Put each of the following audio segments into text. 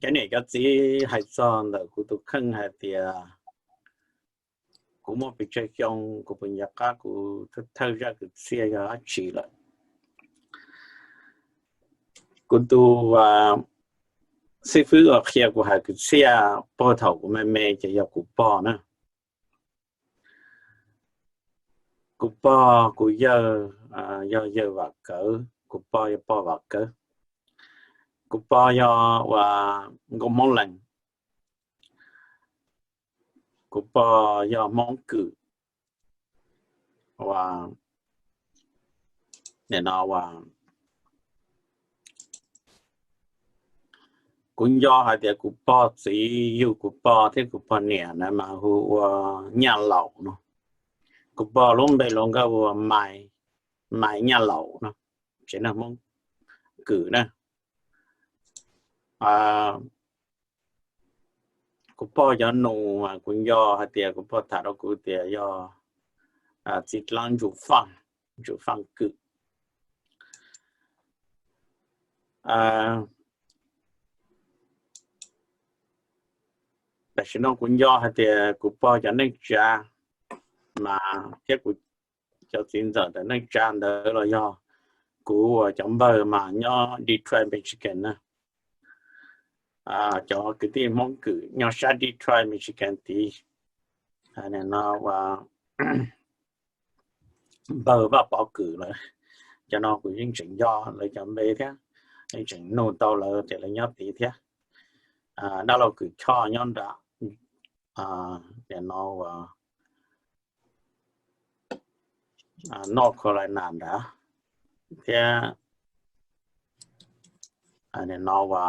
Cov niam cov txiv hais txog ntawm kuv tus kheej hais tias kuv muaj pes tsawg xyoo, kuv puas nco qab kuv thawj zaj kwv txhiaj yog dab tsi lawm. Kuv tus xib fwb uas qhia kuv hais kwv txhiaj puag thaum kuv me me ces yog kuv pog na. Kuv pog kuv yawg yog yawg Vam Kawv, kuv pog yog pog Vam Kawv. Kuv pog yog ua nkauj Hmoob Lees. Kuv pog yog Hmoob Kwm. Ua, nim no ua, kuv nco hais tias kuv pog txiv yug kuv pog thiab kuv pog niam na mas hu ua Nyaj Laus no. Kuv pog lub npe hluas nkauj ua Maiv, Maiv Nyaj Laus no, tsev neeg Hmoob Kwm na. Kuv pog cov nus mas kuv nco hais tias kuv pog tham rau kuv tias yog txiv dlaab Ntsum Faaj, Ntsum Faaj Kwm. Tam sim no kuv nco hais tias kuv pog cov neej tsa mas thiab kuv cov txiv ntxawm ntawm neej tsa ntawd los yog kuv uas cov npawg mas nyob Detroit, Michigan na. Cov kwv tij Hmoob Kwm nyob sab Detroit, Michigan tid, no ua npawg Vaj Pov Kwm lawm. Cov no kuv yeej tseem nco lawv cov npe thiab, yeej tseem nug tau lawv tias lawv nyob tid thiab. Dab laug Kwm Choj nyob nram, nim no ua North Carolina nrad thiab. Nim no ua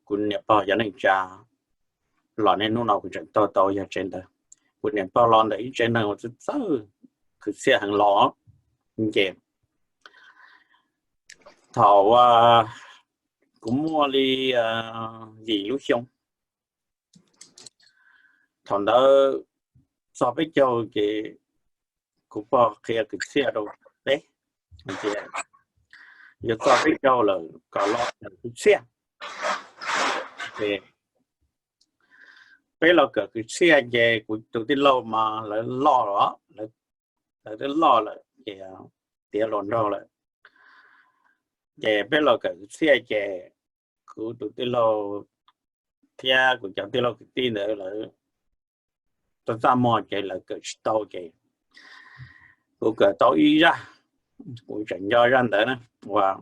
kuv niam pog cov neej tsa los niaj hnub no kuv tseem taug tau yog tsev ntawd. Kuv niam pog los ntawm ib tsev neeg uas txawj txawj kwv txhiaj heev los ces thaum kuv muaj li yim lub xyoo, thaum ntawd txog peb caug ces kuv pog qhia kwv txhiaj rau peb tias yuav txog peb caug lawm kom los kawm kwv txhiaj. Ces peb los kawm kwv txhiaj ces kuv tus tij laug mas lawv loj los, lawv twb loj lawm ces tiav hluas nraug lawm. Ces peb los kawm kwv txhiaj ces kuv tus tij laug thiab kuv cov tij laug kwv tij ntawd lawv txaj txaj muag ces lawv kawm tsis tau ces kuv kawm tau ib zaj, kuv tseem nco zaj ntawd na, uas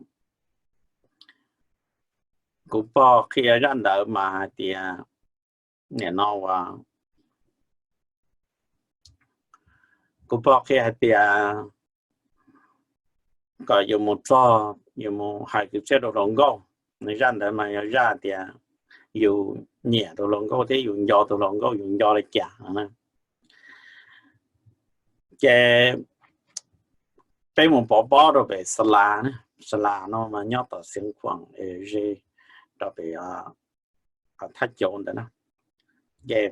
kuv pog qhia zaj ntawd mas hais tias, nim no uas kuv pog qhia hais tias kom yus mus txog yus mus hais kwv txhiaj rau hluas nkauj. Zaj ntawd mas yog zaj tias yus nyiam tus hluas nkauj thiab yus nco tus hluas nkauj yus nco li cas. Ces peb mus pov pob rau pem Xalas, Xalas no mas nyob tom Xiav Khuam ze rau pem Thaj Cauv ntawd na. Ces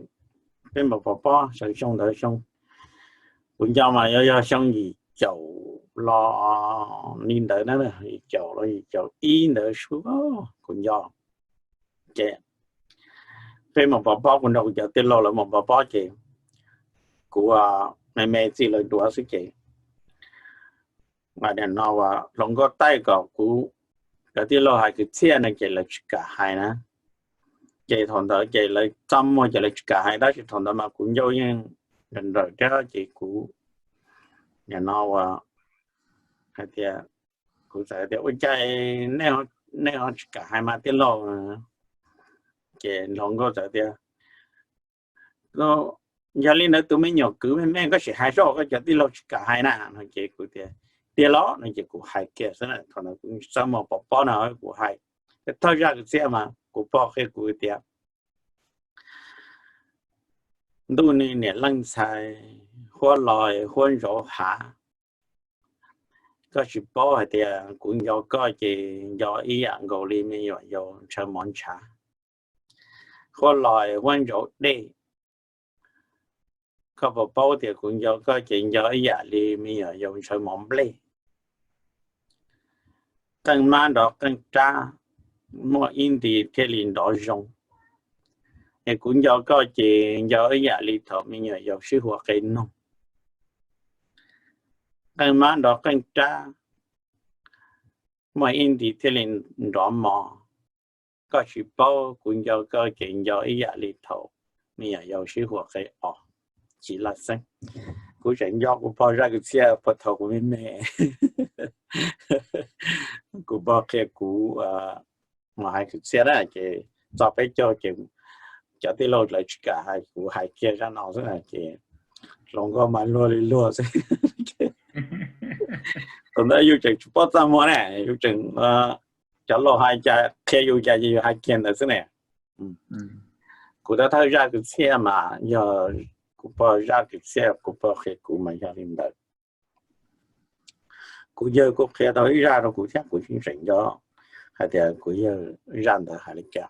peb mus pov pob sawv xyoo ntawd xyoo, kuv nco mas yuav yog xyoo yim caum los li ntawd na, yim caum los yim caum ib ntawd xwb kuv nco. Ces peb mus pov pob, kuv nrog kuv cov tij laug lawv mus pov pob ces kuv me me txij lawv duav xwb ces no hluas nkauj taij kom kuv cov tij laug hais kwv txhiaj no ces lawv tsis kam hais na. Ces thaum ntawd ces lawv txaj muag ces lawv tsis kam hais, tab sis thaum ntawd mas kuv ncauj yeej nrawm nrawm thiab ces kuv nim no ua hais tias, kuv txawm tias ua cas nej ho tsis kam hais mas tij laug? Ces hluas nkauj txawm tias yog li ntawd tus me nyuam kwv me me koj sim hais soj, koj cov tij laug tsis kam hais na no. Ces kuv tias tiag los no ces kuv hais kiag xwb na. Thaum ntawd kuv txaj muag pov pob no kuv hais, thawj zaj kwv txhiaj mas kuv pog qhia kuv tias ntuj ni niam leej ntxhais, huab los huab ntsauv hav, koj tsis paub hais tias kuv nco koj ces nco ib yam nkaus li me nyuam yaus ntshaw mov ntshav. Huab los huab ntsauv dej, koj puas paub tias kuv nco koj ces nco ib yam li me nyuam yaus ntshaw mov nplej. Qeej mab nrov qeej rab, muaj ib nti thiaj li nrov zoo. Es kuv nco koj ces nco ib yam li thaum me nyuam yaus sib huas qe noog. Qeej mab nrov qeej rab, muaj ib nti thiaj li nrov mos. Koj tsis paub kuv nco koj ces nco ib yam li thaum me nyuam yaus sib huas qe os. Chiv Laj Xeeb. Kuv tseem nco kuv pog zaj kwv txhiaj puag thaum kuv me me. Kuv pog qhia kuv mus hais kwv txhiaj na ces txog peb caug ces cov tij laug lawv tsis kam hais, kuv hais kiag zaj no xwb ces hluas nkauj mas luag li luag xwb. Thaum ntawd yus tseem tsis paub txaj muag ne, yus tseem, cov laus hais cas qhia yus cas ces yus hais kiag ntawd xwb ne. Kuv thawj thawj zaj kwv txhiaj mas yog kuv pog zaj kwv txhiaj, kuv pog qhia kuv mas yog li ntawd. Kuv yawg kuj qhia tau ib zaj rau kuv thiab, kuv tseem nco hais tias kuv yawg zaj ntawd hais li cas.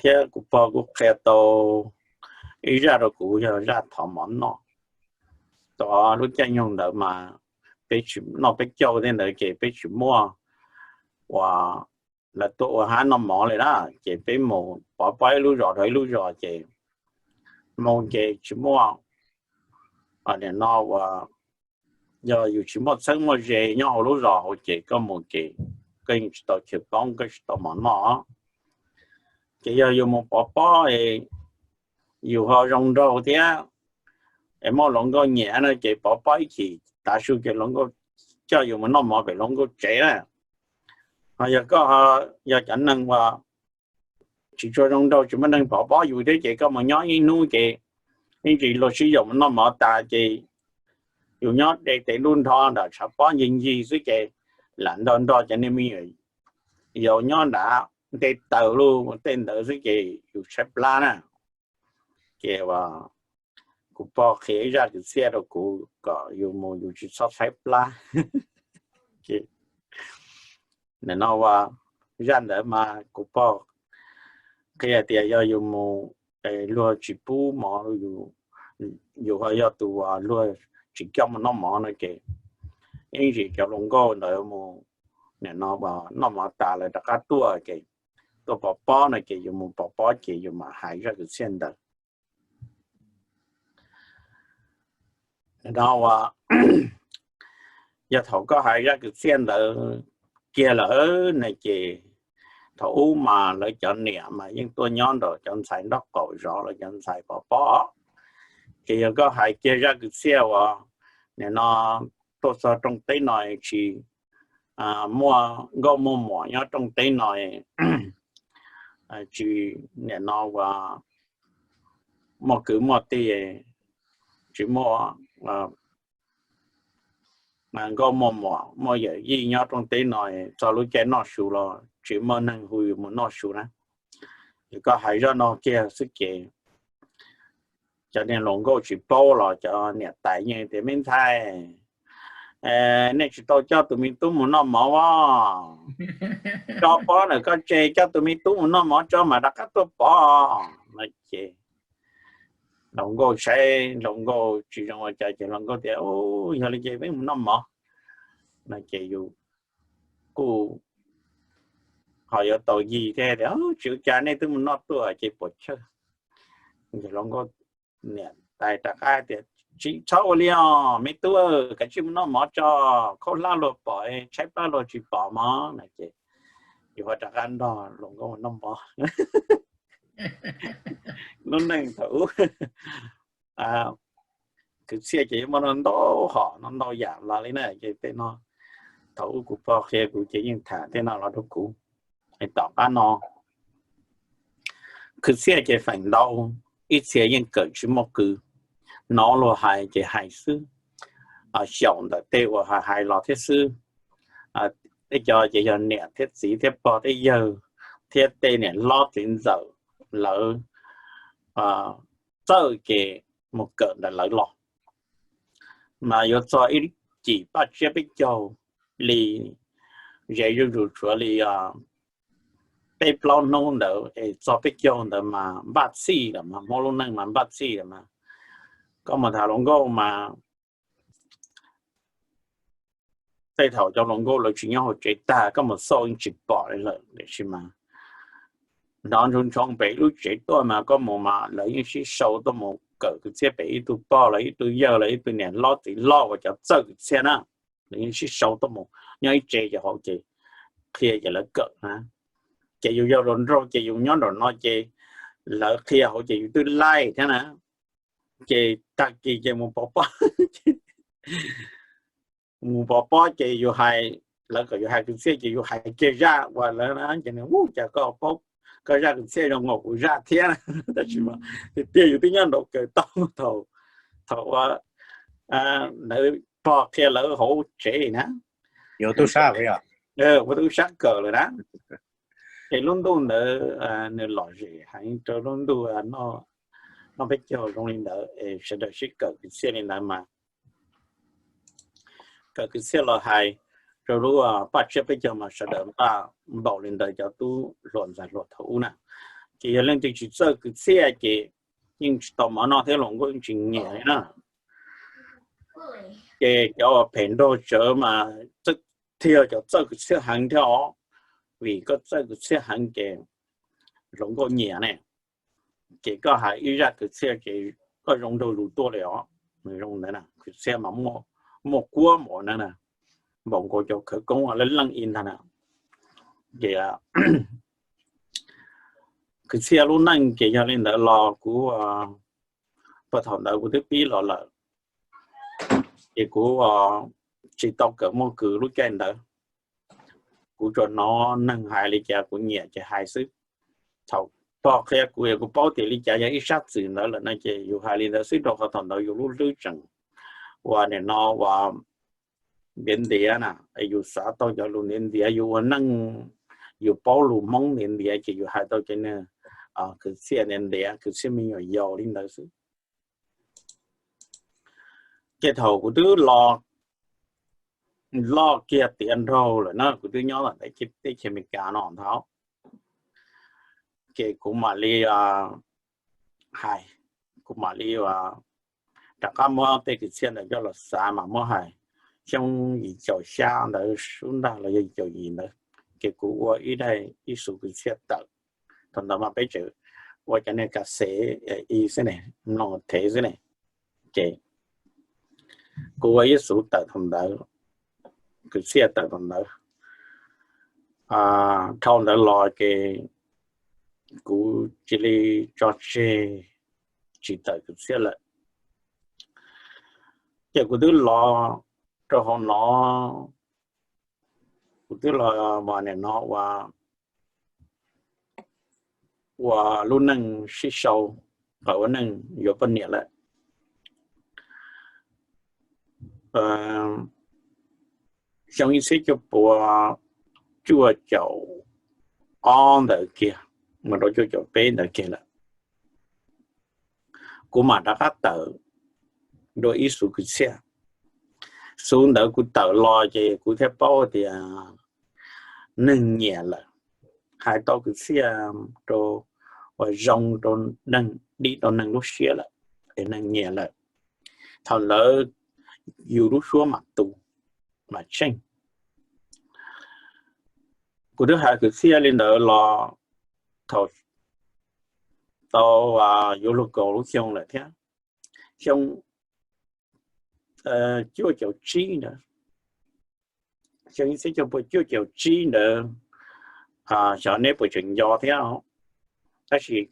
Thiab kuv pog kuj qhia tau ib zaj rau kuv yog zaj thov mov noj. Thaum lub caij nyoog ntawd mas peb tsis, noj peb caug tej ntawd ces peb tsis muaj uas lawv tuaj ua hab noj mov li na, ces peb mus pov pob ib lub zos rau ib lub zos ces mus ces tsis muaj, nim no uas yog yus tsis muaj txheeb muaj ze nyob hauv lub zos hauv ces koj mus ces koj yeej tsis tau chaw poob, koj tsis tau mov noj. Ces yog yus mus pov pob, yus ho zoo nraug thiab, es muaj hluas nkauj nyiam no ces pov pob ib chim tav su ces hluas nkauj coj yus mus noj mov pem hluas nkauj tsev na. Ho yog koj yog cov neeg uas tsis tshua zoo nraug, tsis muaj neeg pov pob yus thiab ces koj mus nyob ib hnub ces ib ntsis luag sib yaum mus noj mov tas ces yus nyob de tes nruj nrho nram tshav pob ncig ncig xwb ces lam nrog nrog cov niag me nyuam yaus nyob nram nte taws lub tej ntawd xwb ces yus tshaib plab na. Ces kuv pog qhia ib zaj kwv txhiaj rau kuv kom yus mus yus tsis txhob tshaib plab. Nim no uas zaj ntawd mas kuv pog qhia tias yog yus mus, luag tsis pub mov, yus ho yog tus uas luag tsis coj mus noj mov no ces ib ntsis cov hluas nkauj ntawd mus, nim no noj mov tas lawv rov qab tuaj ces tuaj pov pob no ces yus mus pov pob ces yus mam hais zaj kwv txhiaj ntawd. No uas yog thaum koj hais zaj kwv txhiaj ntawd kiag lawm ne ces thaum ub mas lawv cov niam mas yeej tuaj nyob nram cov ntxhais nraub qaum zov lawv cov ntxhais pov pob. Ces yog koj hais kiag zaj kwv txhiaj uas nim no tuaj txog rooj teb no tsis muaj nkauj muaj muam nyob rooj teb no, tsis nim no uas muaj kwv muaj tij, tsis muaj nkauj muaj muam muaj yawm yij nyob rooj teb no, txog lub caij noj su los tsis muaj neeg hu yus mus noj su na. Yog koj hais zaj no kiag xwb ces cov niag hluas nkauj tsis paub los cov niam tais yeej tias, me ntxhais, nej tsis tau coj tus me tub mus noj mov os. Tso pob ntawm koj tsev, coj tus me tub mus noj mov tso mam rov qab tuaj pov no ces hluas nkauj saib hluas nkauj tsis zoo ua cas ces hluas nkauj tias, yog li ces peb mus noj mov no ces yus kuj ho yuav tau yig thiab tias, tsis ua cas, nej twb mus noj tuaj ces puas chawj. Ces hluas nkauj niam tais rov qab tias, tsis txhob ua li os me tub, kav tsij mus noj mov tso, khaub hlab luag pom, tshaib plab luag tsis pom mog no ces yus ho rov qab nrog hluas nkauj mus noj mov. Lub neej thaum ub kwv txhiaj ces yuav muaj ntau hom no ntau yam los li na ces tej no thaum ub kuv pog qhia kuv ces yeej tham tej no los rau kuv. Tom qab no kwv txhiaj ces feem ntau, ib txhia yeej kawm tsis muaj kwv, hnov luag hais ces hais xwb, xyaum ntawm tej uas hais hais los thiab xwb. Tej cov ces yog niam thiab txiv thiab pog thiab yawg thiab tej niam hlob txiv ntxawm lawv txawj ces mus kawm ntawm lawv los. Mas yuav txog ib cim paj tsiab peb caug li, ze zuj zus tshuav li peb plaub hnub ntawd es txog peb caug ntawd mas npaj txhij lawm, mas Hmoob lub neej mas npaj txhij lawm mas koj mus tham hluas nkauj mas tej thaum cov hluas nkauj lawv tsis nyob hauv tsev tag, koj mus xauj yeej tsis pom li lawm. Tiam sis mas hnov ntshoo ntshoo pem ib lub tsev tuaj mas koj mus mas lawv yeej sib sau tuaj mus kawm kwv txhiaj pem ib tug pog los ib tug yawg los ib tug niam hlob txiv hlob uas cov txawj kwv txhiaj na. Lawv yeej sib sau tuaj mus nyob ib tsev ces hauv ces qhia ces lawv kawm na. Ces yus yog hluas nraug ces yus nyob nraum no ces lawv qhia hauv ces yus twb laij thiab na. Ces tag kis ces mus pov pob, mus pov pob ces yus hais, lawv kom yus hais kwv txhiaj ces yus hais kiag zaj uas lawv ces nws, Ub, cas koj paub, koj zaj kwv txhiaj zoo nkaus kuv zaj thiab. Tab sis mas tiag tiag yus twb nyob nraum kawm tau thaum, thaum uas lawv pog qhia lawv hauv tsev na. Ua tub sab kawm lawm na. Ces lub ntuj ntawd nws lom zem heev rau lub ntuj noj peb caug zoo li ntawd es sawv daws sib kawm kwv txhiaj li ntawd mas kawm kwv txhiaj los hais rau lub paj tsiab peb caug mas sawv daws npaj npaum li ntawd cov tub hluas ntxhais hluas thaum ub na. Ces yog leej twg tsis txawj kwv txhiaj ces yeej tsis tau mov noj thiab hluas nkauj yeej tsis nyiam li na. Ces cov uas phem nraug tsawv mas thiaj cov txawj kwv txhiaj heev thiab os, vim koj txawj kwv txhiaj heev ces hluas nkauj nyiam ne. Ces koj hais ib zaj kwv txhiaj ces koj zoo nraug zus tuaj li os. Nws zoo ntawd na, kwv txhiaj mas muaj kuab npaum na, npaum nkaus cov khawv koob leej leej ib ntag na. Ces kwv txhiaj lub neej ces yog li ntawd los kuv, puag thaum ntawd kuv twb pib los lawm, ces kuv tsis tau kawm muaj kws lub caij ntawd. Kuv tsuas hnov neeg hais li cas kuv nyiam ces hais xwb. Thaum pog qhia kuv es kuv paub tias li cas yog ib sab txwm ntawd lawm no ces yus hais li ntawd xwb rau qhov thaum ntawd yus lub hlwb tseem ua nim no ua ntiav ntiav na, yus xav tau cov lus ntiav ntiav, yus ua neej, yus paub lus Hmoob ntiav ntiav ces yus hais tau cov kwv txhiaj ntiav ntiav, kwv txhiaj me nyuam yaus li ntawd xwb. Ces thaum kuv twb los loj kiag tiav nraug lawm na, kuv twb nyob teb chaws Amelikas no ntag, ces kuv mam li hais, kuv mam li rov qab muab tej kwv txhiaj ntawd coj los xav mas muab hais. Xyoo yim caum xya ntawd sub ntag los yog yim caum yim ntawd, ces kuv ua ib daim ib xuv kwv txhiaj tawm. Thaum ntawd mas peb tseem ua cov niag kas xev ib xwb ne, mloog thev xwb ne. Ces kuv ua ib xuv tawm thaum ntawd, kwv txhiaj tawm thaum ntawd. Dhau ntawd los ces kuv cia li tso tseg tsis tawm kwv txhiaj lawm. Ces kuv twb los rau hauv no, kuv twb los ua nim no ua, ua lub neej sib sau, qhov ua neej yuav poj niam lawm. Xyoo ib txhiab cuaj pua cuaj caum ob ntawd kiag mus rau cuaj caum peb ntawd kiag lawm, kuv mam rov qab tawm dua ib xuv kwv txhiaj. Xuv ntawd kuv tawm los ces kuv thiaj paub tias neeg nyiam lawm, hais tau kwv txhiaj rau uas zoo rau neeg, dib rau neeg lub siab lawm, es neeg nyiam lawm. Thaum ntawd yus lub suab mam tu, mam tsheej. Kuv twb hais kwv txhiaj li ntawd los thaum tau yuav luag kaum lub xyoo lawm thiab, xyoo cuaj caum tsib ntawd, xyoo ib txhiab cuaj pua cuaj caum tsib ntawd, xyov neb puas tseem nco thiab, tab sis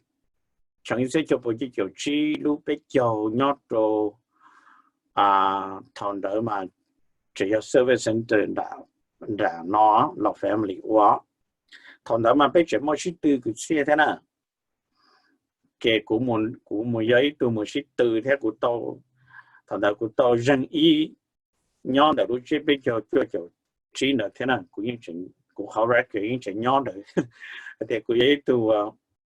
xyoo ib txhiab cuaj pua cuaj caum tsib lub peb caug nyob rau thaum ntawd mas tseem yog service center nram no los family ua. Thaum ntawd mas peb tseem muaj sib tw kwv txhiaj thiab na. Ces kuv mus yog ib tug mus sib tw thiab kuv tau, thaum ntawd kuv tau zeeg ib nyob ntawm lub tsiab peb caug cuaj caum tsib ntawd thiab na, kuv qhov record yeej tseem nyob ntawd, hais tias kuv yog ib tug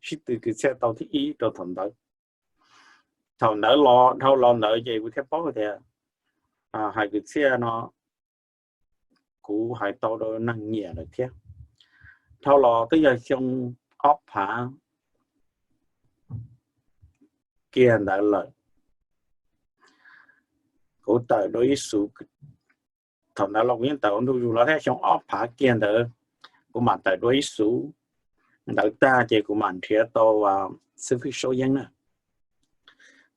sib tw kwv txhiaj tau thib ib rau thaum ntawd. Thaum ntawd los dhau los ntawd ces kuv thiaj paub tias hais kwv txhiaj no kuv hais tau rau neeg nyiam lawm thiab. Dhau los twb yog xyoo ob phav kiag ntawd lawm, kuv tawm dua ib xuv thaum ntawd los kuv yeej tawm ua ntu zus los thiab, xyoo ob phav kiag ntawd kuv mam tawm dua ib xuv ntawd tag ces kuv mam nrhiav tau xib fwb Saub Yeeb na.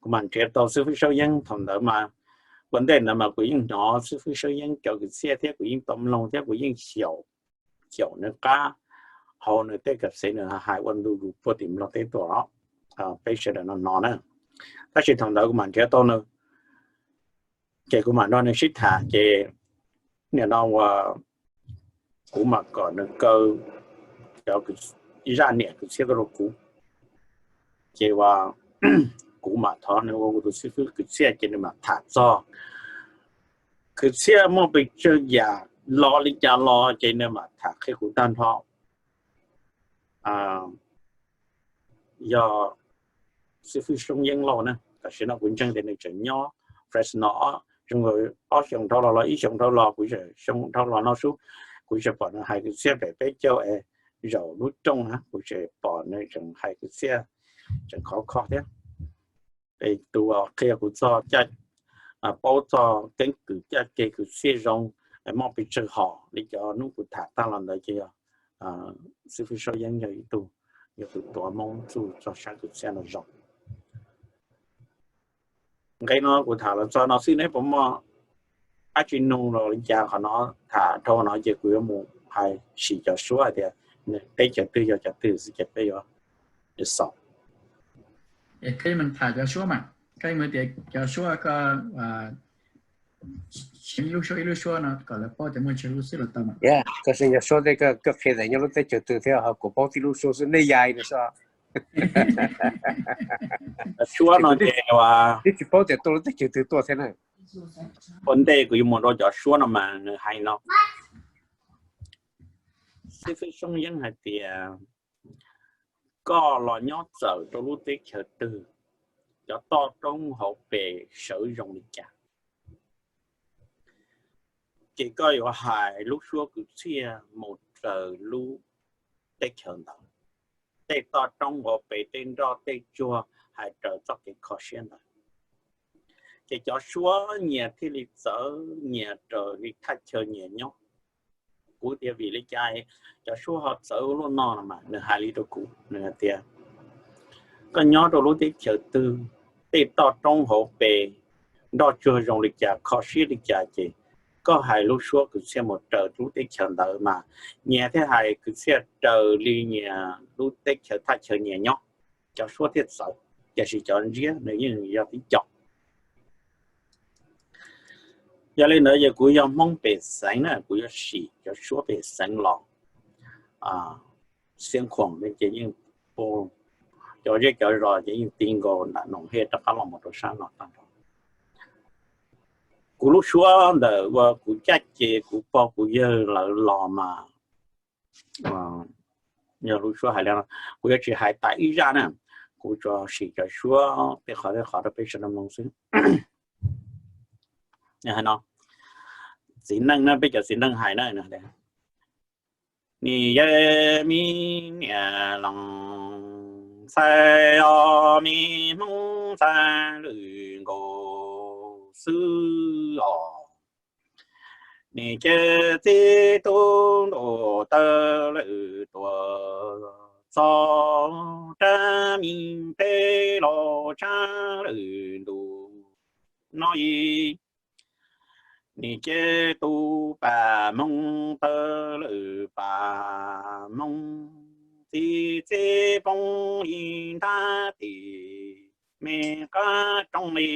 Kuv mam nrhiav tau xib fwb Saub Yeeb. Thaum ntawd mas ua ntej ntawd mas kuv yeej hnov xib fwb Saub Yeeb cov kwv txhiaj thiab kuv yeej tau mloog thiab kuv yeej xyaum, xyaum nws qab hauv nws tej kam xev nws hais ua ntu zus puag tim Nplog teb tuaj los peb sawv daws no hnov na. Tab sis thaum ntawd kuv mam nrhiav tau nws ces kuv mam nrog nws sib tham ces nim no ua kuv mam kom nws kaw cov zaj niam kwv txhiaj tuaj rau kuv. Ces ua kuv mam thov nws ua kuv tus xib fwb kwv txhiaj ces nws mam tham txog kwv txhiaj muaj pes tsawg yam los li cas los ces nws mam tham qhia kuv tag nrho. Yog xib fwb Saub Yeeb Lauj na, tam sim no kuv ntseeg tias nws tseem nyob Fresno. Ob xyoos dhau los los ib xyoos dhau los kuv tseem, xyoo dhau los no sub, kuv tseem pom nws hais kwv txhiaj pem peb caug es zaum lub rooj na, kuv tseem pom nws tseem hais kwv txhiaj tseem khov kho thiab. Tus qhia kuv txog, paub txog keeb kwm caj ceg kwv txhiaj zoo, muaj pes tsawg hom li cov hnub kuv tham tag los ntawd ces yog xib fwb Saub Yeeb yog ib tug, yog tus tuav Hmoob txuj txog sab kwv txhiaj no zoo. Nqe no kuv tham los txog no xwb, neb puas muaj dab tsi nug los li cas qhov no, tham dhau no ces kuv yuav mus hais sim cov suab hais tias nws teb chaws twg yog cov twg xwb ces peb yuav xaus. Es koj tham cov suab mas, koj mus tias cov suab koj ib lub suab ib lub suab no kom lawv paub tias muaj tsawg lub xwb los tau mas. Koj xeem cov suab tej koj qhia tias nyob lub teb chaws twg thiab ho kuv paub tib lub suab xwb nej yais no xwb. Suab no ces twb tsis paub tias tuaj lub teb chaws twg tuaj thiab na. Ua ntej kuv yuav mus rau cov suab no mas nws hais no, xib fwb Saub Yeeb hais tias koj los nyob txawm rau lub teb chaws twg, cov toj roob hauv pes sawv zoo li cas, ces koj yuav hais lub suab kwv txhiaj mus raws lub teb chaws ntawd. Tej toj roob hauv pes, tej nroj tej tsuag, hais raws txoj kev kho siab ntawd, ces cov suab nyias thiaj li txawv, nyias raws li thaj chaw nyias nyob. Kuv tias vim li cas cov suab ho txawv ua luaj no no mas nws hais li rau kuv, nws hais tias koj nyob rau lub teb chaws twg, tej toj roob hauv pes, nroj tsuag zoo li cas, kho siab li cas ces koj hais lub suab kwv txhiaj mus raws lub teb chaws ntawd mas nyias thiaj hais kwv txhiaj raws li nyias lub teb chaws thaj chaw nyias nyob, cov suab thiaj txawv. Tiam sis cov ntsiab nws yeej yog tib co. Yog li ntawd ces kuv yog Hmoob pem xeev na, kuv yuav sim cov suab pem xeev los. Xiab Khuam ces yeej, cov zej cov zos ces yeej ti nkaus nram Noom Hej rov qab los mus rau sab no tag nrho. Kuv lub suab ntawm uas kuv caj ces kuv pog kuv yawg lawv los mas yog lub suab hais li no, kuv yuav tsis hais tas ib zaj na, kuv tsuas sim cov suab tej qhov tej qhov rau peb sawv daws mloog xwb. Hais no, txiv neej na, peb cov txiv neej hais na, nim yog me niam leej ntxhais os, me Hmoob ntxhais lwm nkaus xwb os. Nim ces txiv tub ntuj tawg lwm tuaj, txog rab me peb los tshab lwm ntus no ib. Nim ces tus pas Hmoob tawg lwm pas Hmoob, txiv txiv poob ib ntab tim me qab roob li.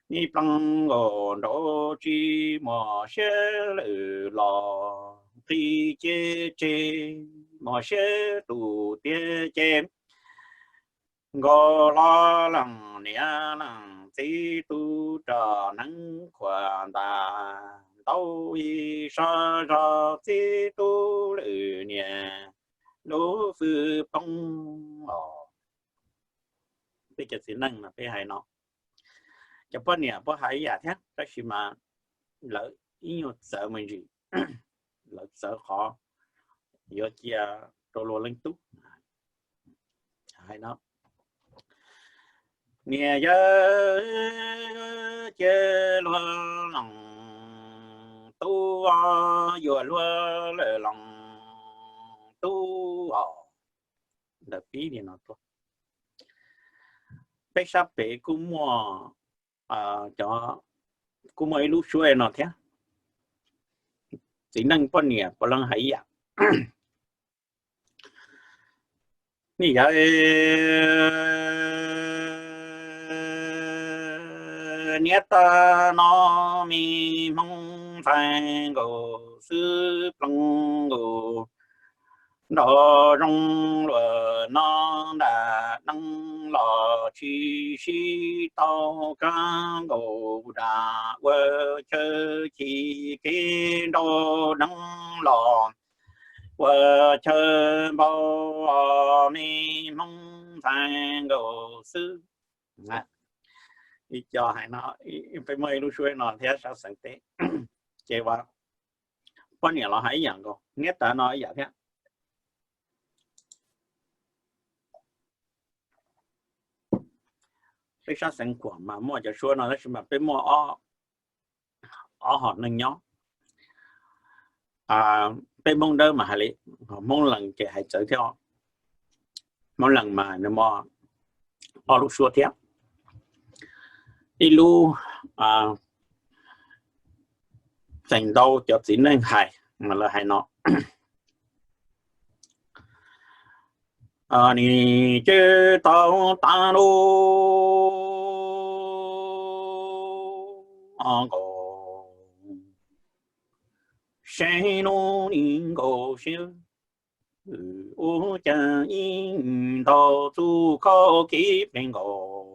Nim pleev nkaus nraud tsis muaj siab lwm los, nqis ces tseg muaj siab tus tiag ces nkaus los leej niam leej txiv tub rog neeb khuam ntas, ntau ib sab zog txiv tub lwm niam lub fwj poob os. Peb cov txiv neej mas peb hais no, cov poj niam puas hais ib yam thiab, tab sis mas lawv ib nyuag txawv me ntsis, lawv txawv qhov yuav cia rau luag leej tub. Hais no, niam yawg cia luag leej yuav luag lawm los tub os. Ntawm pib li no tuaj. Peb sab pem kuj muaj, cov, kuj muaj ib lub suab no thiab. Txiv neej poj niam puav leej hais ib yam. Niam yawm, niam tais no me hmoob ntxhais nkaus xwb, ploog nkaus nrog zoo luag no nram neej los tsis sib tau kab nkaus dam ua chaw chim kev nrog neej los ua chaw npau me hmoob ntxhais nkaus xwb. Ib co hais no, peb muaj ib lub suab no thiab sab xeev teb, ces poj niam los hais ib yam nkaus, niam tais no ib yam thiab. Peb sab xeev khuam mas muaj cov suab no tab sis mas peb muaj ob hom neeg nyob. Peb hmoob dawb mas hais li, hmoob lees ces hais txawv thiab. Hmoob lees mas nws muaj ob lub suab thiab. Ib lub feem ntau cov txiv neej hais mas lawv hais no: Nim tsev tau tas lub nkaus, seb hnub nim nkaus seb ua cas ib ntaug txuj kho kev plig nkaus.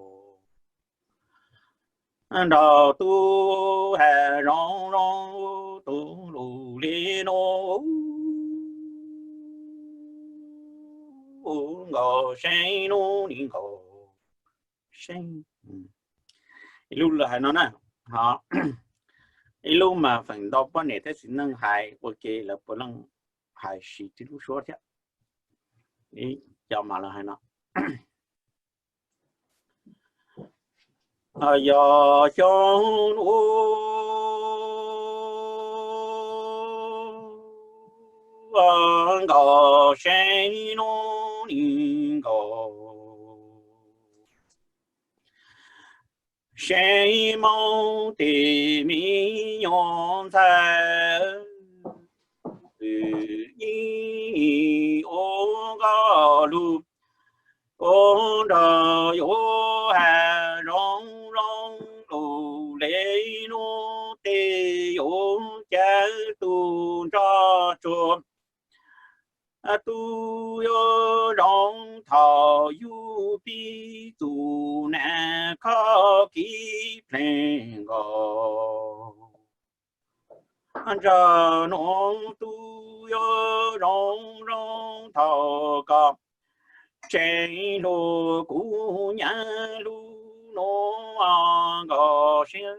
Nrog tub has zoo zoo tus lus li no nkaus, seb hnub nim nkaus seb. Ib lub lawv hais no na, ho ib lub mas feem ntau poj niam thiab txiv neej hais ua ke lawv puav leej hais siv tib lub suab thiab. Ib co mas lawv hais no: Yog xyoo ub nkaus, seb hnub nim nkaus, seb Hmoob tej me nyuam ntxhais ib ua nkauj lug, ua nrog yuav has zoo zoo lug, le hnub tej yuav cav tus nrog tsuag, tus yuav zoo thaum yug pib tus nam khob kev plig nkaus. Ntsawg nuav tus yuav zoo zoo thaum koj tseem hlub kuv nyab lub nuav nkaus seb.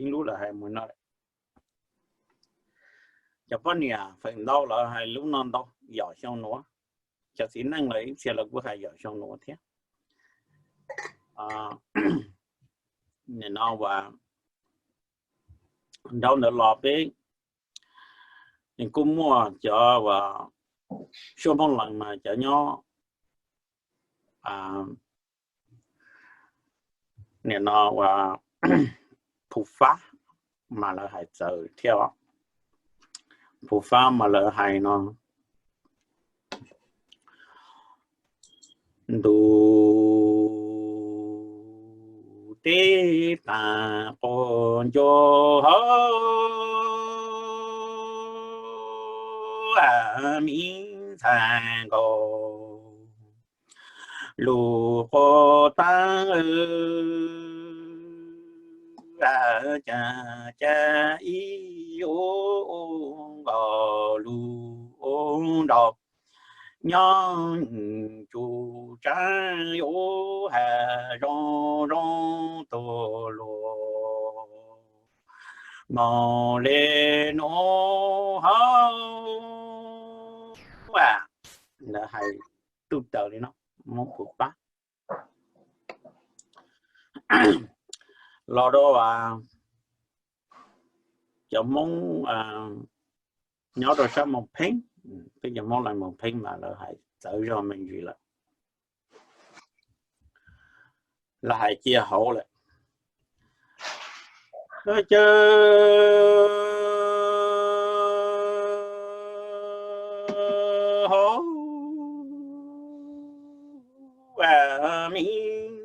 Ib lub lawv hais mus no, cov poj niam feem ntau lawv hais lub no ntau, yog xyoo nuav. Cov txiv neej lawv ib txhia lawv kuj hais yog xyoo nuav thiab. Nim no uas nraud ntawd los peb kuj muaj cov uas suab Hmoob Lees mas cov nyob nim no uas Phu Fab mas lawv hais txawv thiab. Phu Fab mas lawv hais no: Ntu teb tas quas ncua hauv mi ntxhais nkaus, lug quas taab cas cas ib yuav nkaus lug ua nraug, nyob tsuj tsaab yuav has zoo zoo tug lug moog le nuav hauv. Lawv hais tuj taws li no, Moob Phu Fab los rau as cov Hmoob nyob rau sab Moos Pheeb, peb cov Hmoob leej Moos Pheeb mas lawv hais txawv zog me ntsis lawm, lawv hais cia hauv lawm. Caw hauv, me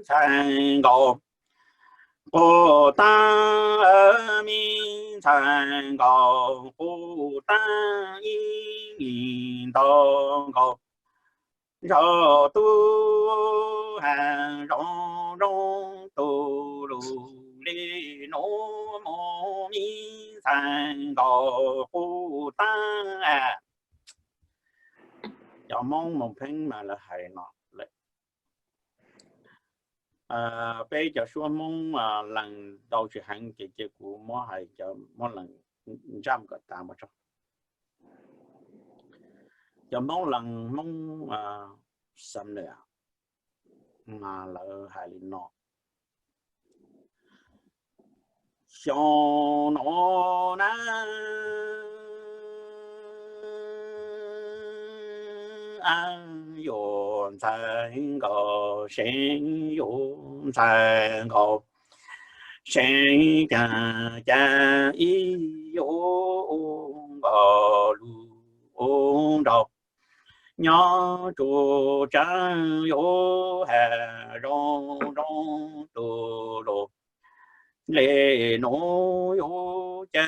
ntxhais nkaus, quj taab, me ntxhais nkaus, quj taab ib ntau nkaus, zog tub has zoo zoo tus lus li nuav mus, me ntxhais nkaus, quj taab. Cov Hmoob Moos Pheeb mas lawv hais no lawm. Peb cov suab Hmoob lees ntau tsis heev ces cia kuv muab hais cov Hmoob lees ntsaj kom tas mus tso. Cov Hmoob lees Hmoob Xam Nuam mas lawv hais li no: Xyoo nuav na, yuav ntxhais nkaus, seev yuav ntxhais nkaus, seev caag caag ib yuav ua nkaus lug ua nraug, nyob tsuj tsaab yuav has zoo zoo tus lus li nuav, yuav ca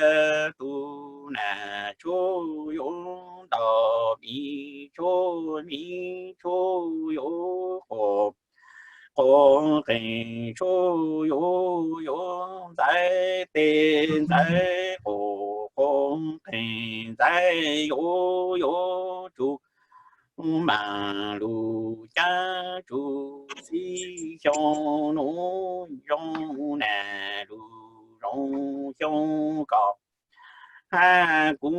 tug nam tshuaj yuav ntau, mi tshuaj mi tshuaj yuav quas, quas qees tshuaj yuav yuav ntxhais, tej ntxhais quas, quas qees ntxhais yuav yuav tsuj, maam lug caab tsuj xib xyoo nuav zoo nam lug zoo xyoo kom, has kuv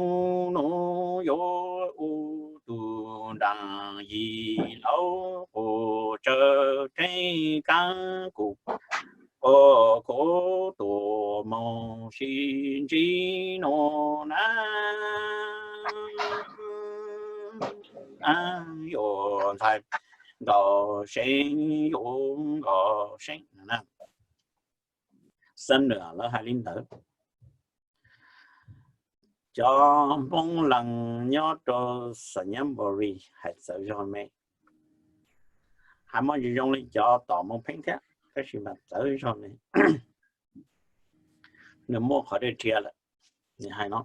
nuav yuav ua tug nraag yim laug quas tsawv rheeb kaab kuv, quas khuv tuam moog sib ntsib nuav na, yuav ntxhais nkaus, seev yuav nkaus, seev na. Xam Nuam lawv hais li ntawd. Cov Hmoob lees nyob rau Xam Nyab Npau Lis hais txawv zog me, hais muaj ntsis zoo li cov tom Moos Pheeb thiab, tab sis mas txawv zog me. Nws muaj qhov dej rhiav lawm, nws hais no: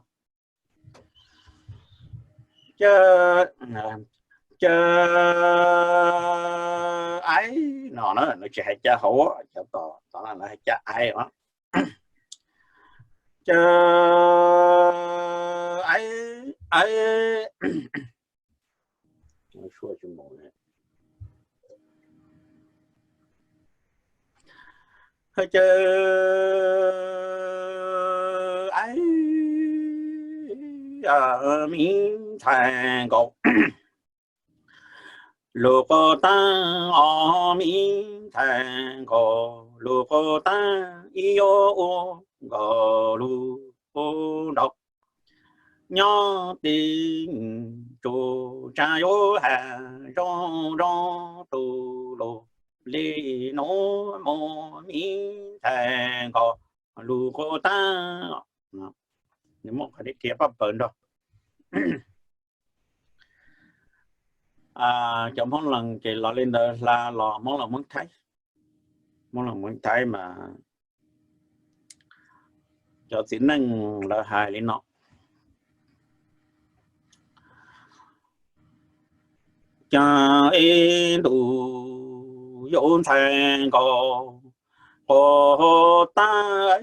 Caw, caw, ai, no na, nws tsis hais caw hauv, cov tom no lawv hais caw ai os. Caw, ai, ai, caw, ai, me ntxhais nkaus, lug quas taab os, me ntxhais nkaus, lug quas taab ib yuav ua nkaus lug ua nraug, nyob tej tsuj tsaab yuav has zoo zoo tus lus li nuav mus, me ntxhais nkaus, lug quas taab. Nws muaj qhov dej rhiav paj paws nrog. Cov Hmoob lees ces los li ntawd hla los Hmoob lees Hmoob Thaib, Hmoob lees Hmoob Thaib mas cov txiv neej lawv hais li no: Caag ib ntus yuav ntxhais nkaus, quas taab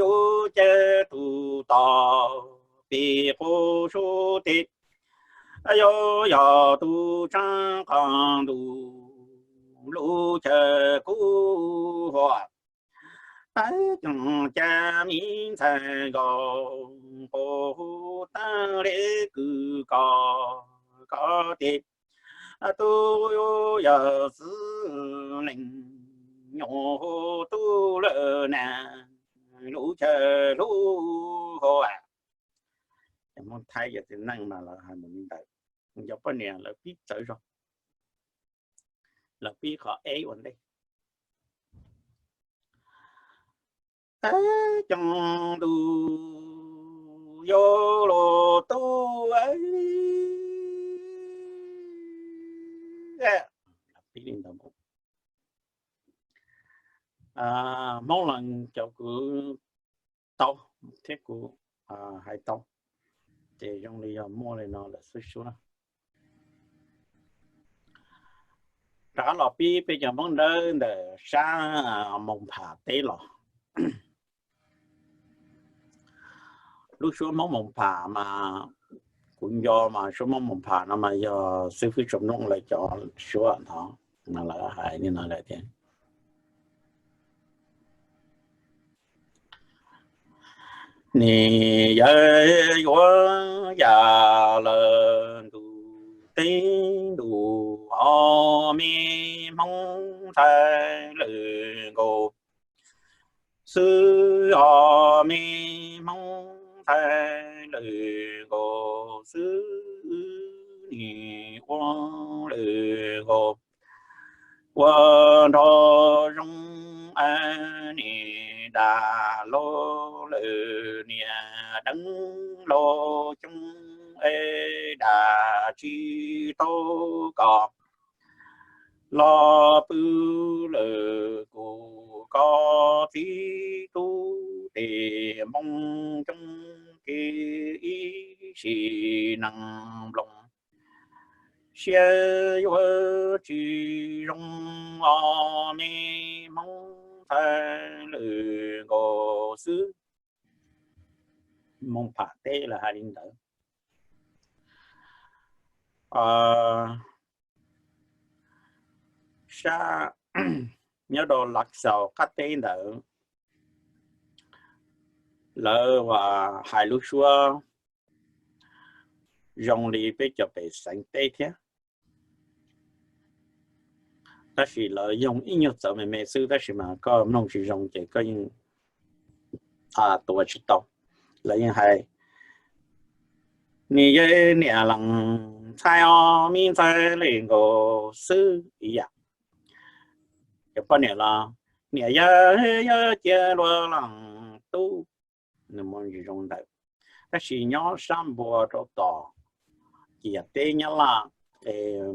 yuav ca tug tom pim quas sub teg, yuav yog tug tsaab qaab ntuj lub chaw kuv huam. Caag ca me ntxhais nkaus, quas taab le kws koj, koj teg, tug yog xwb leej nyuj hu tub lawm na, lub chaw hlub hos. Cov Hmoob Thaib cov txiv neej mas lawv hais mus li ntawd, cov poj niam lawv pib txawv zog, lawv pib qhov eb ua ntej. Coob ntu yuav luag tub, pib li ntawd. Hmoob Lees cov kuv tau thiab kuv hais tau, ces zoo li yog muaj li no lawm xwb suab. Rov qab los pib peb cov Hmoob Dawb ntawm sab Moos Pham teb los. Lub suab Hmoob Moos Pham mas kuv nco mas suab Hmoob Moos Pham no mas yog xib fwb Tsom Nplooj lawv cov suab ntawd, lawv hais li no lawm tias, nim yawg yuav yam lawm ntu teb ntu, o me Hmoob ntxhais lwm nkaus xwb, o me Hmoob ntxhais lwm nkaus xwb, nim ua lwm nkaus ua nrog zoo, nim dam laug lwm niam deev laug coob, es dam tsis tau kom los pw lawm kuv koj txiv tub, tes npoo coob kev ib sim nees nploos, siab yuav tsis zoo, o me Hmoob ntxhais lwm nkaus xwb. Moos Pham teb lawv hais li ntawd. Sab nyob rau Lav Xaus qab teb ntawd, lawv hais lub suab zoo li peb cov pem Xeev teb thiab, tab sis lawv yoog ib nyuag txawv me me xwb, tab sis mas koj mloog tsis zoo ces koj yeej tuav tsis tau. Lawv yeej hais, nim yawg niam lees ntxhais o me ntxhais lwm nkaus xwb ib yam. Cov poj niam los, niam yawg yuav cia luag lees tub, nws muaj zoo ntawd. Tab sis nyob sab npua rau tom ciam teb Nyab Laj,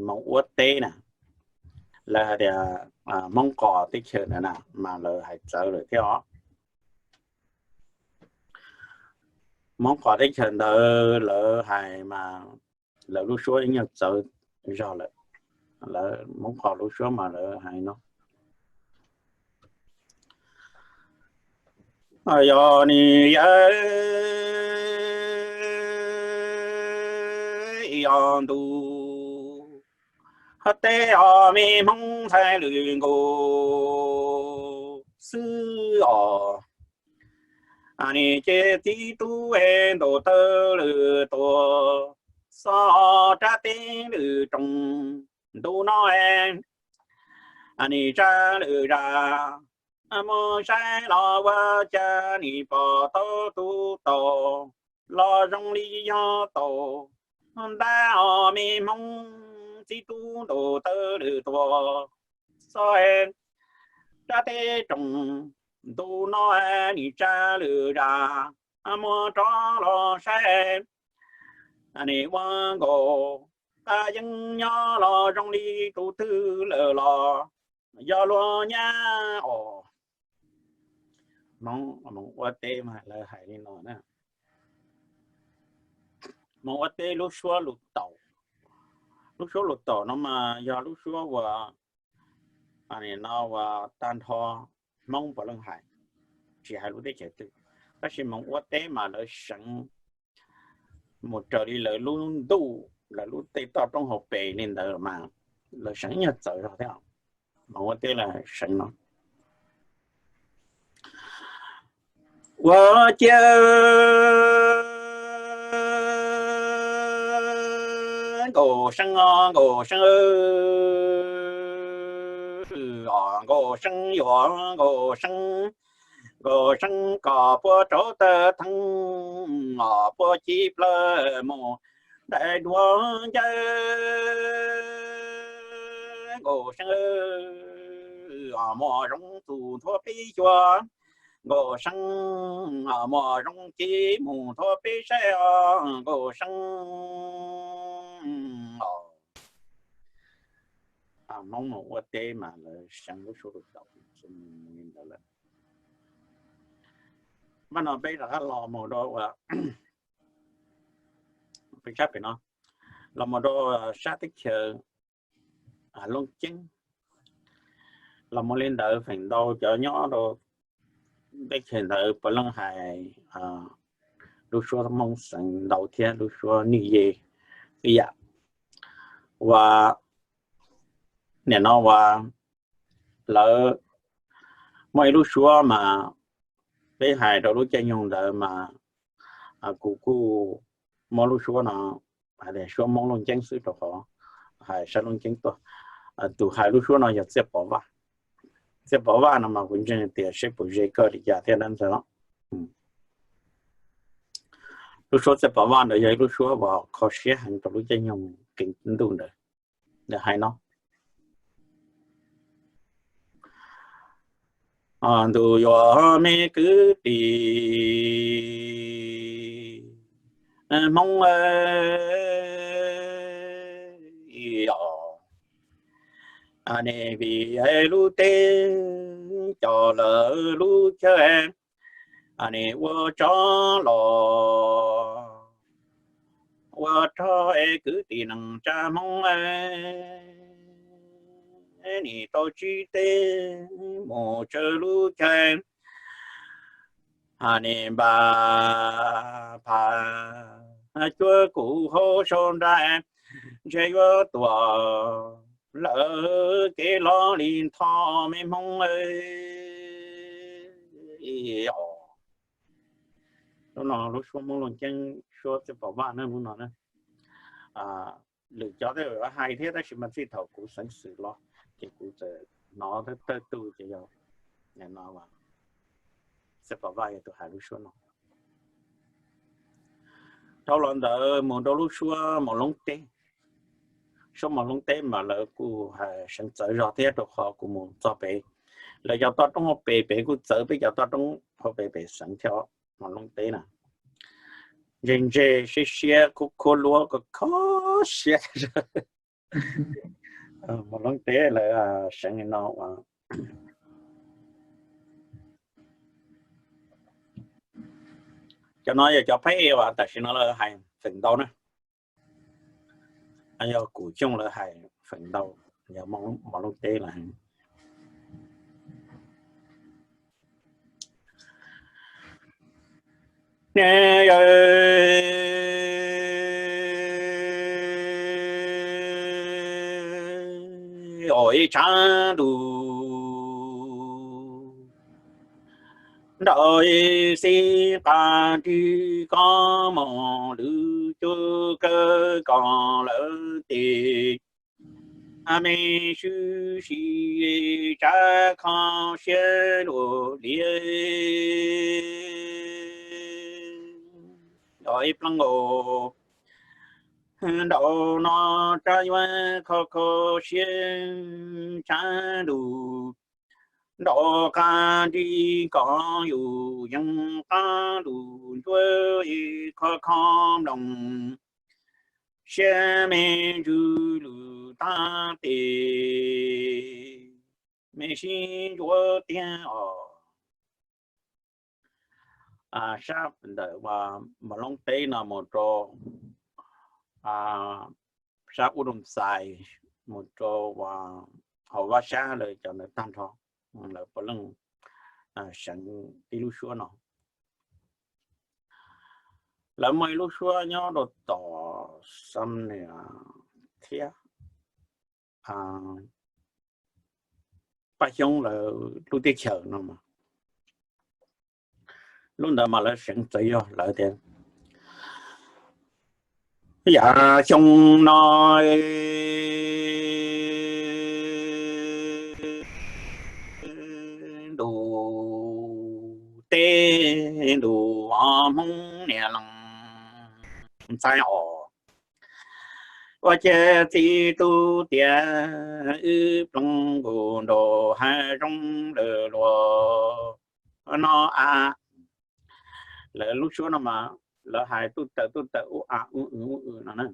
Moos Ua teb na, lawv hais tias Hmoob Qos teb chaws ntawd na mas lawv hais txawv lawm thiab os. Hmoob Qos teb chaws ntawd lawv hais mas lawv lub suab ib nyuag txawv zog lawm. Lawv Hmoob Qos lub suab mas lawv hais no, yog nim yawg o ntu teb o me Hmoob ntxhais lwm nkaus xwb os. Nim ces txiv tub es ntaus taw lwm tuag, xob rab teb lwm roos ntu no es nim tsa lwm zas, muab saib los ua cas nim pom tau tus taus los zoo li yog taus ntab o me Hmoob txiv tub ntaus taw lwm tuag, xob rab teb roos ntu no nim tsa lwm zas, muab rov los saib nim ua nkaus qab yeeb nyob los zoo li tus twg lawm los yog luag nyab os. Hmoob Ua teb mas lawv hais li no na. Hmoob Ua teb lub suab lus taum, lub suab lus taum no mas yog lub suab uas no uas tag nrho Hmoob puav leej hais, tsis hais lub teb chaws twg. Tab sis Hmoob Ua teb mas lawv seev mus raws li lawv lub ntuj, lawv lub tej toj roob hauv pes li ntawd mas lawv seev ib nyuag txawv zog thiab. Hmoob Ua teb lawv seev no. Ua cia nkaus seeb, nkaus seeb os, Nkauj Seeb yuav Nkauj Seeb, Nkauj Seeb kom puab rauv taws theeb, puab ci plaws mus dai duav ncawg. Nkauj Seeb, muaj zoov txus nthuav peb xyuas. Nkauj Seeb, muaj zoov ci mus nthuav peb saib os Nkauj Seeb os. Hmoob mus ua teb mas lawv seev lub suab rau tau li ntawd lawm. Mas no peb rov qab los mus rau ua, peb sab pem no, los mus rau sab teb chaws Looj Ceeb. Los mus li ntawd feem ntau cov nyob rau teb chaws ntawd puav leej hais lub suab Hmoob xeev ntau thiab lub suab Nwj Ye ib yam. Ua, nim no ua lawv muaj ib lub suab mas peb hais rau lub caij nyoog ntawd mas kuv kuj muab lub suab no hais tias suab Hmoob Looj Ceeb xwb rau qhov hais sab Looj Ceeb tuaj. Tus hais lub suab no yog Txiaj Pov Vaj. Txiaj Pov Vaj no mas kuv ntseeg tias seb puas ze koj li cas thiab dab ntxawg. Lub suab Txiaj Pov Vaj ntawd yog ib lub suab uas kho siab heev rau lub caij nyoog kev ntuj ntawd. Ntawd hais no, ntuj yuav me kwv tij Hmoob os, nej vim lub teb coj lawm lub chaw, nej ua tsov los ua rog es kwv tij neej tsa Hmoob, nej tau tsib teg mus tsawg lub chaw, nej npaj phaj cuab kuv hauv sau nra, ntshe yuav tuaj lawm kev los li ntho me Hmoob. Lub no lub suab Hmoob Looj Ceeb, suab Txiaj Pov Vaj na lub no na. Lwm cov tej hais thiab tab sis mas txij thaum kuv xeev xwm los ces kuv txawm hnov thawj tug ces yog no, Txiaj Pov Vaj yog tus hais lub suab no. Dhau los ntawd mus rau lub suab Mos Loob teb. Suab Mos Loob teb mas lawv kuj hais seev txawv zog thiab rau qhov kuv mus txog pem, lawv cov toj roob hauv pes pem kuj txawv peb cov toj roob hauv pes pem xeev thiab. Mos Loob teb na, ntse ntse siab siab khuab khuab luab kho kho siab. Mos Loob teb lawv seev li no. Cov no yog cov phab ej uas tam sim no lawv hais feem ntau na. Yog Kum Xyooj lawv hais feem ntau, yog Mos Loob teb lawv hais. Ua ib tshav ntuj nrau ib xib qab nrig koj mus lwm cuab kawg koj lawm tes, me swb si tsav kho siab luag liab. Ua ib pleeg nkaus nraum no rab yuav kho kho siab tshav ntuj nrau qab nrig koj yus yees qab lug ntsuab kho kho mloog siab me ntsws lwm tab tes me sib ntsuab tiag os. Sab ntawm Mos Loob teb no mus rau sab Ub Doo Xais, mus rau hauv Vaj Sab lawv cov ntawd tag nrho, lawv puav leej seev ib lub suab no. Lawv muaj ib lub suab nyob rau tom Xam Nias thiab Paj Xyoob lawv lub teb chaws no. Lub ntawd mas lawv seev txawv zog, lawv tias yam xyoo no, ntuj Hmoob niam lees ntxhais os. Ua ciav txiv tub tias wb ploog nkaus nraum hav zoov lawm luag no a. Lawv lub suab no mas lawv hais tuj tawm tuj tawm ub a ub ub no na.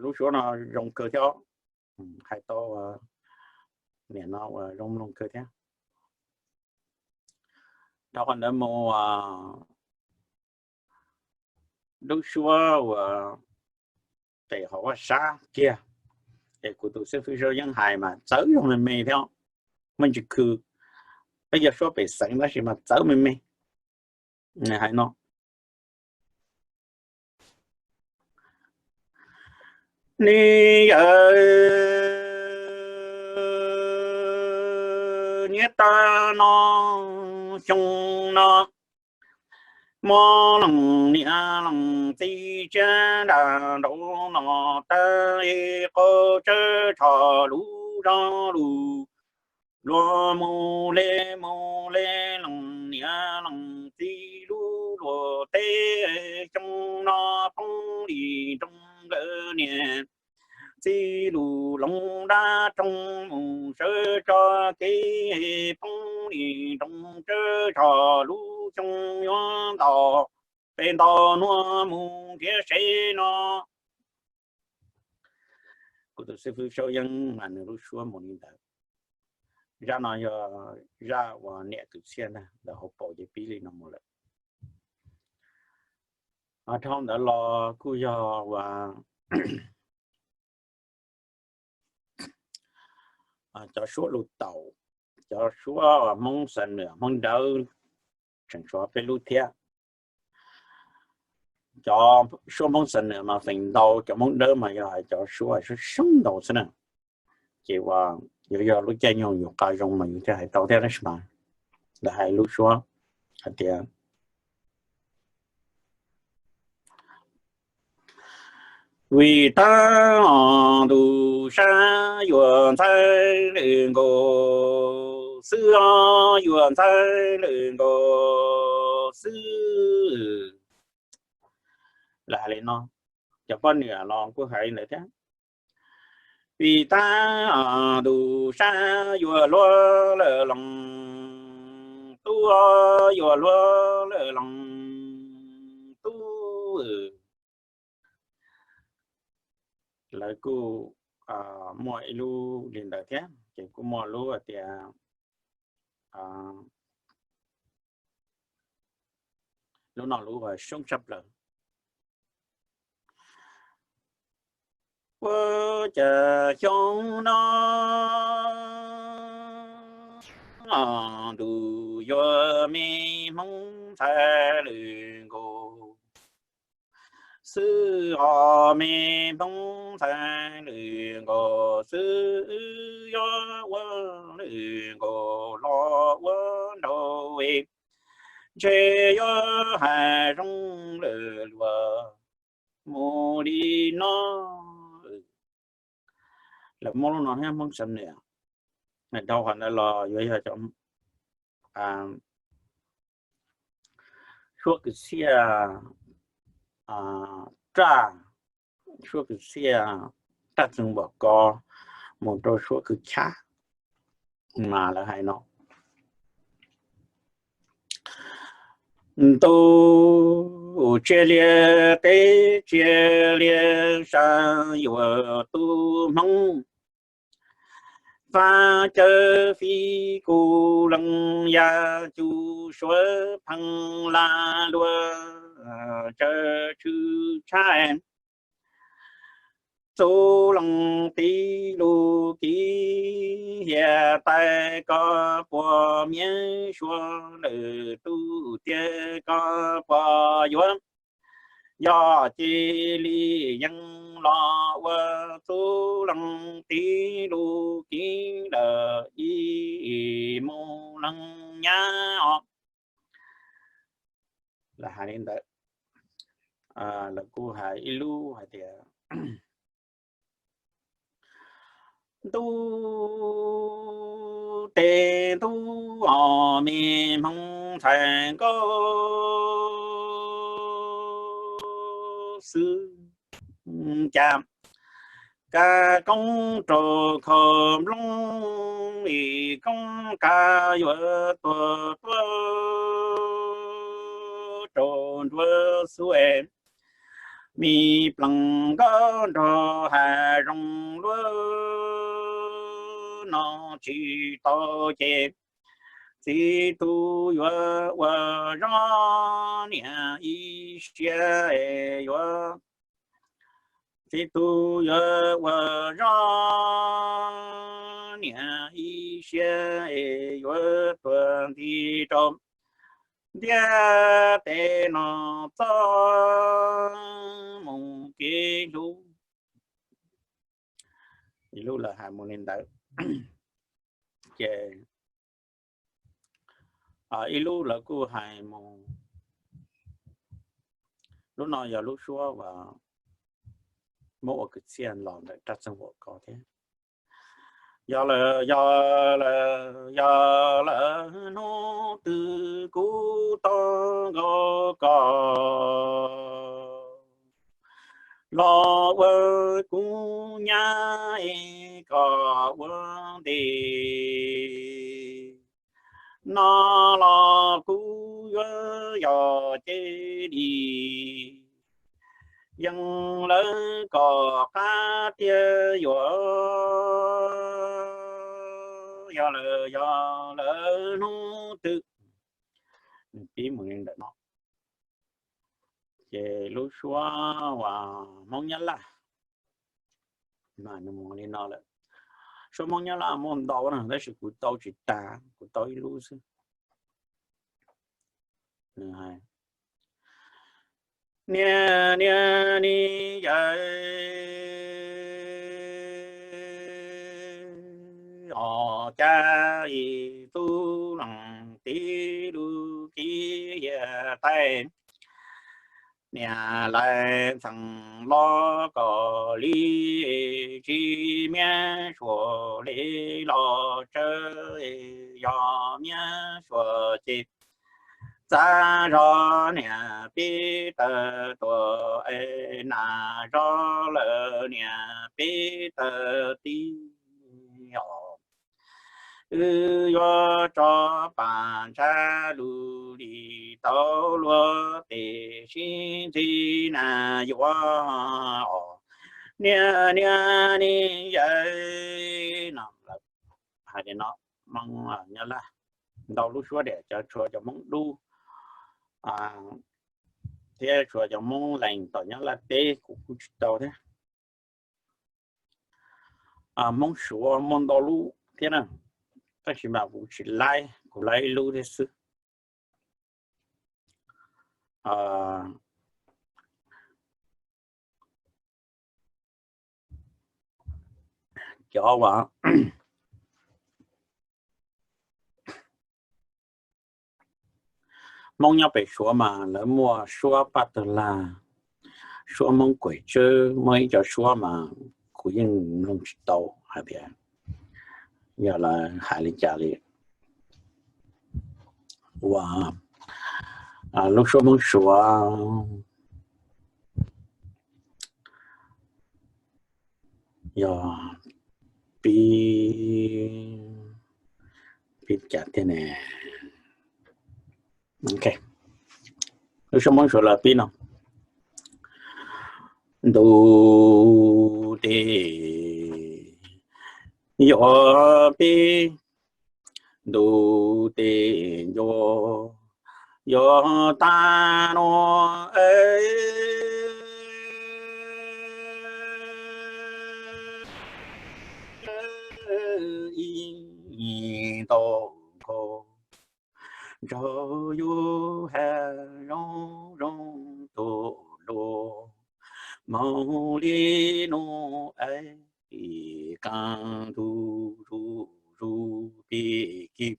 Lub suab no zoo kawg thiab, hais tau niam no uas zoo mloog kawg thiab. Dhau qhov ntawd mus lub suab uas pem hauv vaj sab kiag, es kuv tus xib fwb Saub Yeeb hais mas txawv zoo me me thiab, muaj ntsis khw, peb yog suab pem xeev tab sis mas txawv me me. Hais no, nej yawm niam tais no xyoo no, muab leej niam leej txiv tsiab nram nraum no tag, qhov tsawb tsho lub zog lus luag mus li mus li, leej niam leej txiv lub luag teb, xyoo no poob li nroo nkawd niam txiv lub loog dab roog mus sawv tso kev, poob li nroo tsawb tsho lub xyoo yuav nto peb nto hnub mus nrhiav sev no. Kuv tus xib fwb Saub Yeeb mas nws lub suab mus li ntawd. Zaj no yog zaj uas niam kwv txhiaj ntag, ntawm hauv paus ces pib li no mus lawm. Dhau ntawd los kuj yog uas cov suab lus taus, cov suab Hmoob Xam Nuam Hmoob Dawb, tseem tshuav peb lub thiab. Cov suab Hmoob Xam Nuam mas feem ntau, cov Hmoob Dawb mas yog hais cov suab soob soob ntau xwb na. Ces uas yuav yog lub caij nyoog yus qab zoo mas yus thiaj hais tau thiab tab sis mas lawv hais lub suab hais tias vim tab os ntuj sab yuav ntxhais lwm nkaus xwb os, yuav ntxhais lwm nkaus xwb. Lawv hais li no, cov poj niam los kuj hais li ntawd thiab. Vim tab os ntuj sab yuav hluas lawm loos tub, yuav hluas lawm loos tub. Lawv kuj muaj ib lub li ntawd thiab, ces kuj muaj lub hais tias, lub no lub soob tshaj plaws. Ua cas xyoo no ntuj yuav me Hmoob ntxhais lwm nkaus xwb os, me Hmoob ntxhais lwm nkaus xwb, yuav ua lwm nkaus los ua nraug es ntshe yuav hais zoo lawm luag mus li no. Lawv muab lub no thiab Hmoob Xam Nuam, dhau qhov ntawd los yuav yog cov suab kwv txhiaj raj, suab kwv txhiaj raj txwv npam ko mus rau suab kwv chab mas lawv hais no. Ntuj tsiaj liaj teb tsiaj liaj sa, yuav tub Hmoob fab cawv fib kuv leej yam cub suav pheej laj luaj tsawv tsw tshaj. Txuj leej tib lub kiv hiam tais koj puas miab suav lawm tub tiag koj puas yuav. Yog cia li yeej los ua txuj leej tib lub kiv lawm ib mus leej nyab os. Lawv hais li ntawd, lawv kuj hais ib lub hais tias, ntuj tes ntuj os me Hmoob ntxhais nkauj xwb cas. Kab koob rau kho nplooj es koob kab yuav tuag tuaj rau nruab xub es. Me plees nkauj nrog hav zoov luaj no tsis tau ces txiv tub yuav ua zog niam ib siab es yuav, txiv tub yuav ua zog niam ib siab es yuav tuag nti rau ntiaj teb no txoj mus kev hlub. Ib lub lawv hais mus li ntawd ces ib lub lawv kuj hais mus. Lub no yog lub suab uas muab ua kwv txhiaj los ntawm Raj Txeeg Huam ko thiab. Yog lawm, yog lawm, yog lawm hnub twg kuv tau nkaus koj los ua kuv nyab es koj ua nti no los kuv yuav yog cev li yeej lawv kom qab tiag yuav. Yog lawm, yog lawm hnub twg, nws pib mus li ntawm no. Ces lub suab uas Hmoob Nyab Laj, nws mus li no lawm. Suab Hmoob Nyab Laj muaj ntau na tab sis kuv tau tsis tag, kuv tau ib lub xwb. Nws hais, niaj niaj ni yawm os, cas ib tug leej tib lub kiv hiam taij, niam lais ntxeev los kom li tsis miab suav li los tsawg, yog miab suav ces txav zog niam pib tawg tuaj, nas zog lawm niam pib tawg tib os. Wb yuav tso pas ntshai lus li tau luag tes sib ntxig na yuav os, niaj niaj ni yawm no. Hais li no, Hmoob Nyab Laj ntau lub suab diam, cov tshuav cov Hmoob Dub thiab tshuav cov Hmoob Lees tom Nyab Laj teb kuv kuj tsis tau thiab. Hmoob Suav muaj ntau lub thiab na, tab sis mas kuv tsis laib, kuv laib ib lub thiab xwb. Cov uas Hmoob nyob pem Suav mas lawv muaj suab paj tawg lag, suab Hmoob Kuam Tswb, muaj ib co suab mas kuv yeej mloog tsis tau hais tias yog lawv hais li cas li. Ua lub suab Hmoob Suav yog pib, pib cas tiag ne? Lub suab Hmoob Suav lawv pib no: Ntuj tes yuav pib, ntuj tes yuav, yuav tag no es ib ntaus nkaus nraug yus has zoo zoo tus luag moog li nub es qee tug zuj zus pib kis.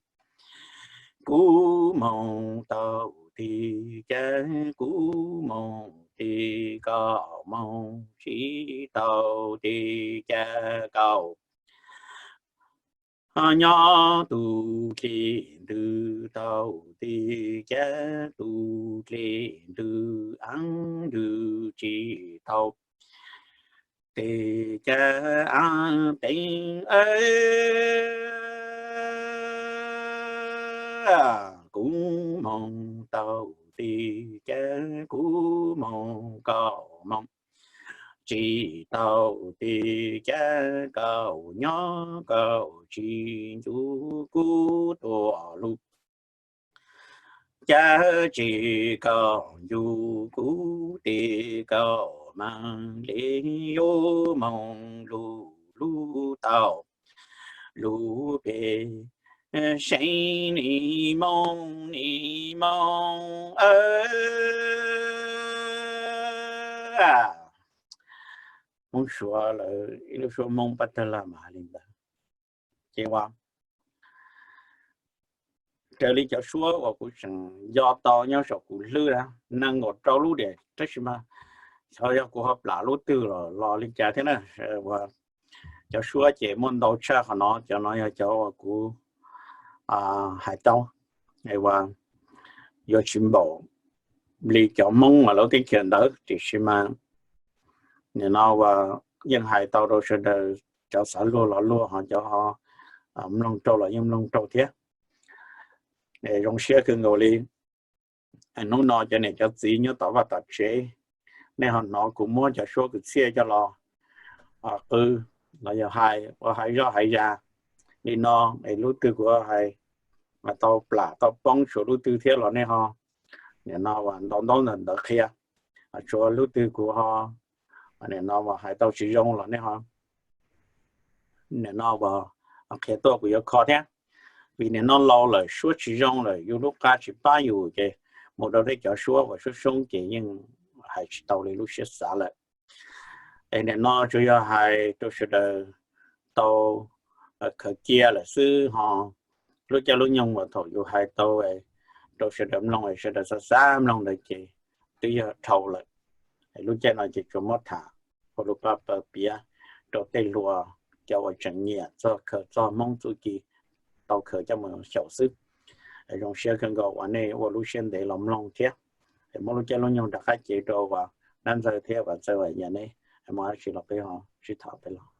Kuv moog tau tig cas, kuv moog tig kaum moog, tsis tau tig cas kaum Nyob tus dlej ntws tau, tes cav tus dlej ntws, aav ntws tsis tau, tes cav aav teev. Kuv moog tau, tes cav kuv moog, koj moog tsis tau, tes cav koj nyob koj tsis ncu kuv tuaj lug. Cav tsis koj ncu kuv, tes koj maam le yuav moog lug lug tau lug peg seev, nim moog nim moog. Hmoob Suav lawv ib lub suab Hmoob pab tawg lag mas hais li ntawd. Ces ua raws li cov suab uas kuv tseem nco tau nyob saum kuv hlwb na, nees nkaum rau lub diam, tab sis mas xyov yog kuv ho plam lub twg los los li cas thiab na. Cov suab ces muaj ntau tshaj qhov no, cov no yog cov uas kuv hais tau, uas yuav tsis npaum li cov Hmoob uas lawv teb chaws ntawd, tiam sis mas nim no uas yeej hais tau rau sawv daws, cov xav luag los luag, ho cov ho mloog rau los yeej mloog rau thiab. Zoo siab kawg nkaus li, hnub no cov niam cov txiv nyob tom vaj tom tsev, nej ho hnov kuv muab cov suab kwv txhiaj coj los qw los yog hais ua hais zoj hais zas li no, es lub twg kuv hais tau plam tau poob tshuav lub twg thiab los nej ho nim no uas ntau ntaub ntawv ntawv qhia, tshuav lub twg kuv ho nim no uas hais tau tsis zoo los nej ho nim no uas qhia tuaj kuv yuav kho thiab. Vim nim no laus lawm, suab tsis zoo lawm, yus lub qa tsis pab yus ces mus rau tej cov suab uas suab soob ces yeej hais tsis tau li lub siab xav lawm. Es nim no tsuas yog hais rau sawv daws tau khaws cia lawm xwb ho. Lub caij lub nyoog uas thaum yus hais tau rau sawv daws mloog, sawv daws xav xav mloog ntawd ces twb yog dhau lawm. Lub caij no ces tsuas muab tham ua lub paj paws piav rau tej hluas, cov uas tseem nyiam txog khaws txog Hmoob txuj ci tau khaws coj mus xyaum xwb. Zoo siab kawg nkaus uas nej ua lub siab ntev los mloog thiab. Muab lub caij lub nyoog rov qab cev rau uas Dab Ntxawg thiab Vam Txawg Vam Yas neb, muaj dab tsi los peb ho sib tham peb los.